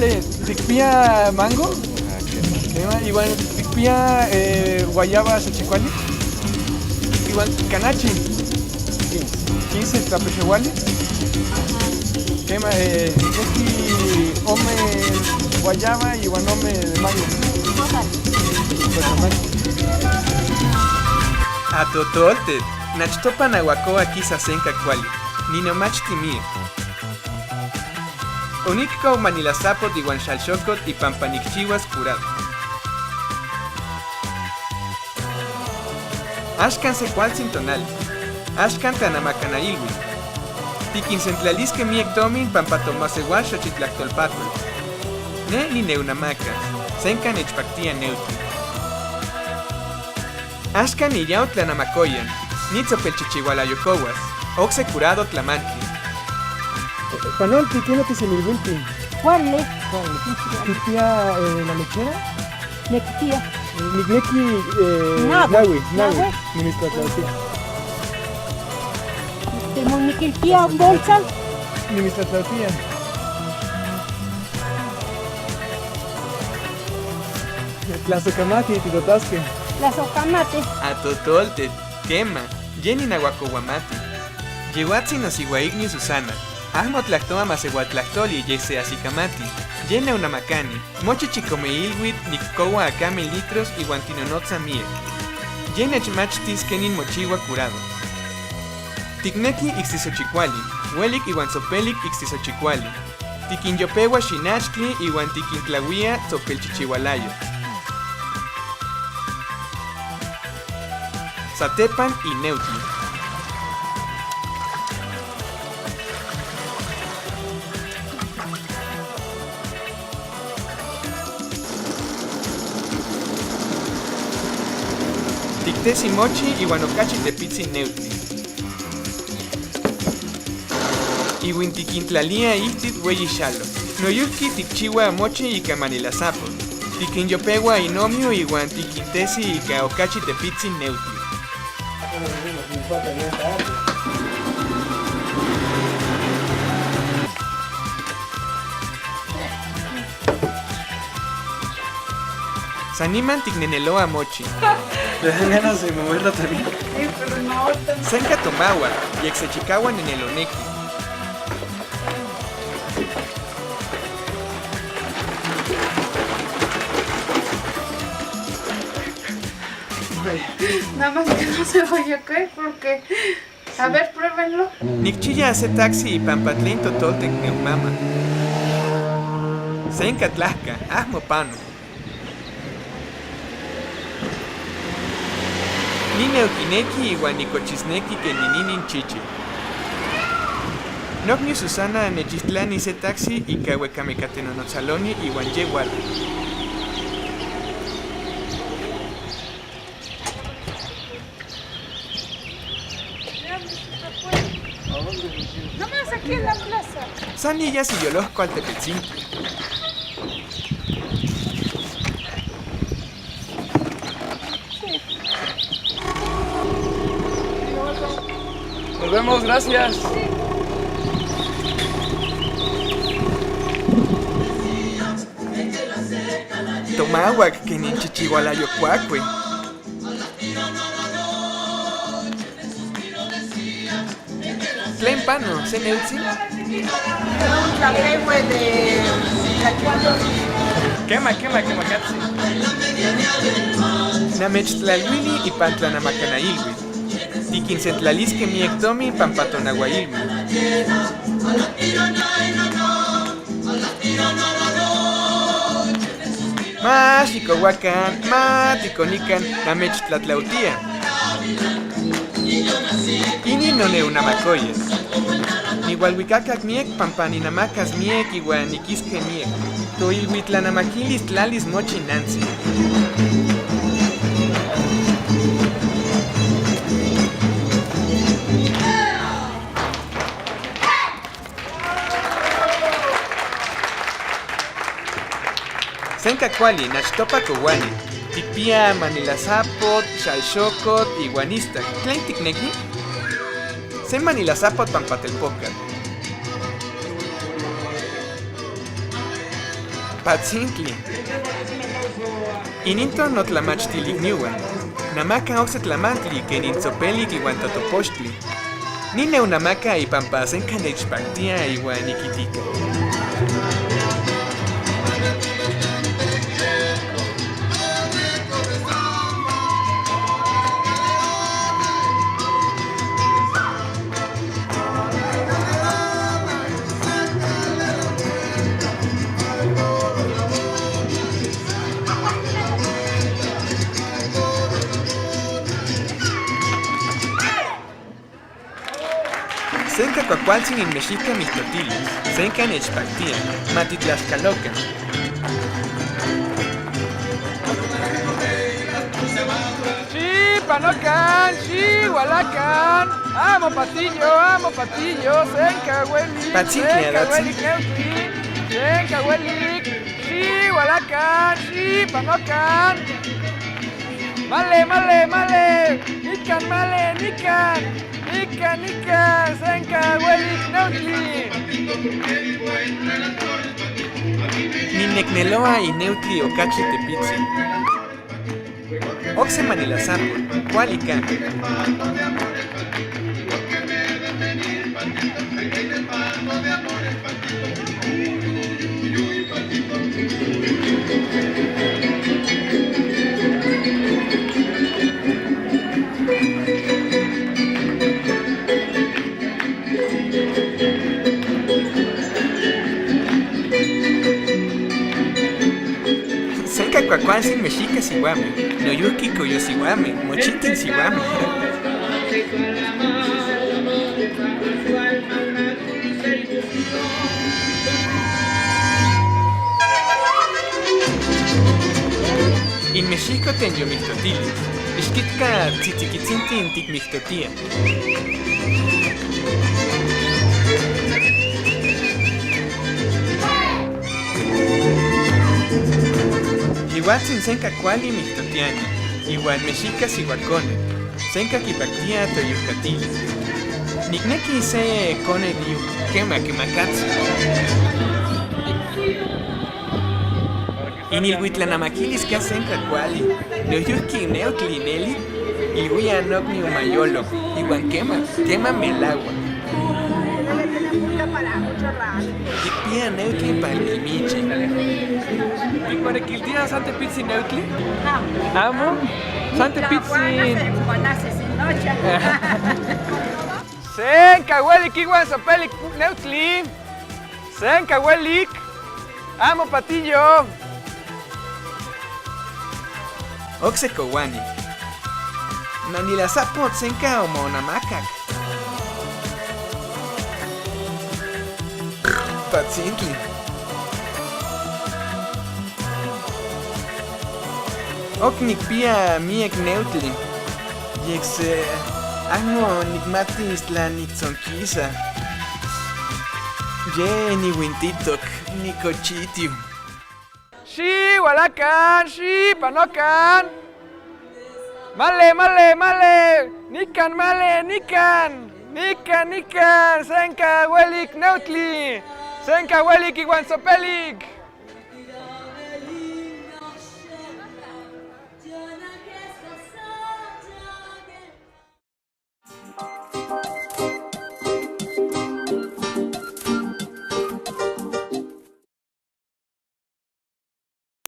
Órale, ¿tikpia mango? Kema, iwan tikpia guayaba xochicuali. Iwan canachi. 15 tlapexeuali. Kema, neki ome guayaba iwan ome de mango. Atotoltet, nachtopa nahuacoa kisa senka kuali, ninomachti miek. Onikko manilazapot iwan xalxocot ipampa nikchihuas curado. Axkan se kualtzin tonali. Axkan tlanamakanahilui. Tikinsentlaliske miek tomin pampa tomaseual xochitlahtolpatl. Ne nineunamaka, senka nechpaktia neutli. Axkan niyau tlanamakoyan, nitzopelchichiualayokouas, okse curado tlamantli. Panolti, ¿quién tisemilhuilti? Cuale. ¿Tikpia la lechera? Necpia. Nikneki Nahui. nahui, nahui. Nahui. Nimitztlatlautia. Temoniquilpia bolsa. Nimitztlatlautia. Tlasocamati, titotasque. Tlasocamati. Atotoltet, kema, ye ninahuacouamati. Yehuatzin nosiuaicniu Susana. Amo tlahtoa maseualtlahtoli yeh se ahsicamati. Ye neunamakani. Mochi chicome iluitl niccoua acame litros iuan tinonotza miek. Ye nechmachtis kenin mochiua curado. Tikneki icsisochicuali, uelik iuan tzopelik icsisochicuali. Tikinyopeua xinachtli iuan tikintlauia tzopelchichiualayo. Satepan ineutli. Tiktesi mochi iuan okachi tepitzin neutli. Iuin tikintlalia ihtit ueyi xalo. Noyojqui tikchiua mochi ika manilasapotl. Tikinyopeua inomio iuan tikintesi ika okachi tepitzin neutli. San niman tikneneloa mochi. Me dan ganas de moverla también. Sí, pero no, ahorita no. Senka tomaua, yek sechikaua neneloneki. Nada más que no se vaya a caer porque... A ver, pruébenlo. Nikchiya se taxi ipampa tlen totoltec neumama. Senka tlahka, ahmo pano. Nineuquineki iuan nikochisneki ken ininin chichi. Nocniu Susana nechixtlani se taxi ika uekamecatenonotzaloni iuan ye uala. Nomás aquí en la plaza. San niyas iyolohco altepetzinti. Nos vemos, gracias. Tomauac kenin chichiualayocuacue. Tlen pano, se neutzi? Un tlaquehue de Quema, quema, quema, katzi. Namechtlalhuili ipan tlanamakanahilui. Tikinsentlaliske miek tomin pampa tonahuailui. Ma xicouacan, ma ticonican, namechtlatlautia. Inin noneunamacoya. Niualhuicacac miek pampa ninamacas miek iuan niquisque miek. Toiluitlanamaquilis tlalis mochi nantzi. Senka kuali, nachtopa kouani. Tikpia manilasapotl, xalxocotl iuan istak. ¿Tlen tikneki? Se manilasapotl pampa telpocatl. Patzintli. Ininton notlamachtilicniua. Namaca okse tlamantli ken intzopelik iuan totopochtli. Nin namaka ipampa senka nechpaktia iuan nikitika. Senka kuakualtzin in mexica mihtotilis, senka nechpaktia, matitlaxkalokan. Panocan, Chihualacan, amo patillo, senka huelik, Patzintli, senka Adatzi. huelik neutli, senka huelik, Chihualacan, Panocan. Male, male, male, nican, male, nican, nican, nican, senka huelik neutli. Ninecneloa ineutli okachi tepitzi. Okse manilasapol, kuali ka. Senka kuakualtzin mexica siuameh, noyojqui coyosiuameh, mochitin siuameh. In Mexico ten yomihtotilis, ixquitka tzitzikitzintli tikmihtotia. Iuatzin senka kuali mihtotiani, iuan mexica siuaconetl, senka kipaktia toyojkatilis. Nikneki se konetl iu, kema kimakatzi. Inilhuitlanamaquilis ka senka kuali, noyojqui neutli neli, ilhuia nocniu mayolo, iuan kema, kema melaua. Tikpia neutli palmilmichi. ¿Tikmonequiltia san tepitzin neutli? Amo. San tepitzin. Senka huelik iuan sopelik neutli. Senka huelik. Amo patillo. Okse kouani. Manilasapotl senka omonamakak. Patzintli. Ok nikpia miek neutli. Yek se amo nikmatis tlan niktzonkisa. Ye niuintitok, nikochitiu. Xihualacan, Panocan. Male, male, male. Nican, male, nican. Nican, nican. Senka huelik neutli. Senka huelik iuan sopelik.